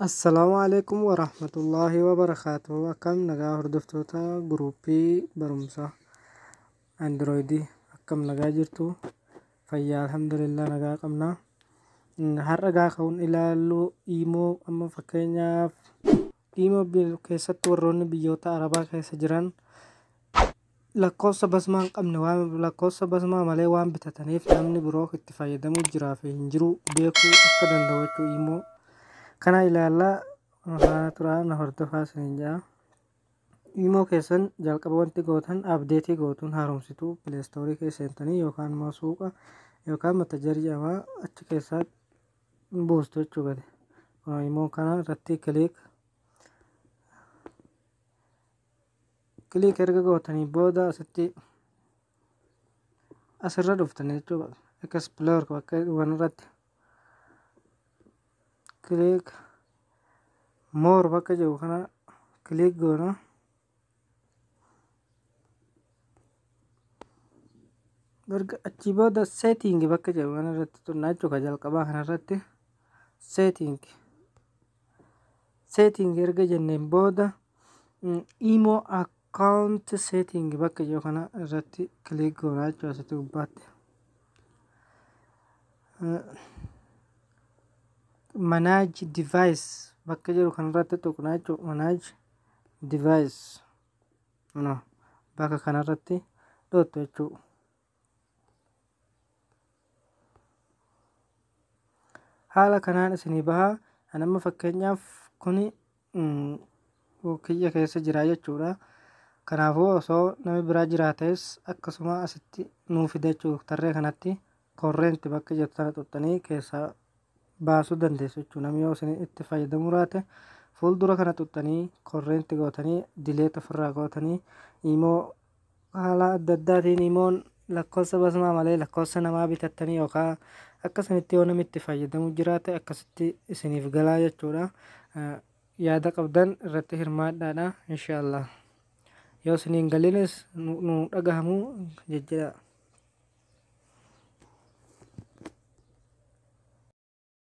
Assalaamu alaikum warahmatullaahi wabarakaatuh. Akkam nagaa hordoftoota guruppii barumsa Androidii, akkam nagaa jirtu? Fayyaa, alhamdulillah, nagaa qabna. Har'a gaa ka'uun ilaallu Imo. Amma fakkeenyaaf Imo keessatti warroonni biyyoota Arabaa keessa jiran lakkoofsa basmaa hin qabne, waan lakkoofsa basmaa malee waan bitataniif, namni biroo itti fayyadamuu jiraa fi hin jiru beekuu akka danda'u jechuu. Imo kana ilaallaa, faana turaa, na hordofaa isiniin jedha. Imo keessan jalqaba wanti gootan update gootuun haaromsituu. Play Store keessa seentanii yookaan immoo suuqa yookaan matajar jedhama, achi keessaa buustu jechuu gadi. Kun Imo kana irratti click click erga gootanii booda asitti asirra dhuftanii jechuudha. Explore bakka waan irratti click, more bakka jiru kana click goona. Erga achii booda setting bakka jiru kana irratti tuqnaa jechuudha. Jalqabaa kana irratti setting, setting erga jenneen booda Imo account setting bakka jiru kana irratti click goona jechuudha asitti gubbaatti. Manage device bakka jiru kanarratti tuqnaa jechuudha. Manage device no bakka kanarratti dhoottu jechuudha. Haala kanaan isinii bahaa. Ani amma fakkeenyaaf kuni kiyya keessa jira jechuudha. Kanaafuu osoo namni biraa jiraates akkasuma asitti nuu fida jechuudha. Tarree kanatti current bakka jirtu tana tuqxanii keessaa baasuu dandeessu jechuudha. Namni yoo isin itti fayyadamuu raate fuuldura kana tuqxanii current gootanii delete ofirraa gootanii, Imo haala adda addaatiin Imoon lakkoofsa basmaa malee lakkoofsa namaa bitattanii yookaan akkasumatti yoo namni itti fayyadamuu jiraate akkasitti isiniif galaa jechuudha. Yaada qabdan irratti hirmaadhaadha inshaallah. Yoo isiniin galinis nu dhagahamu jejjedha.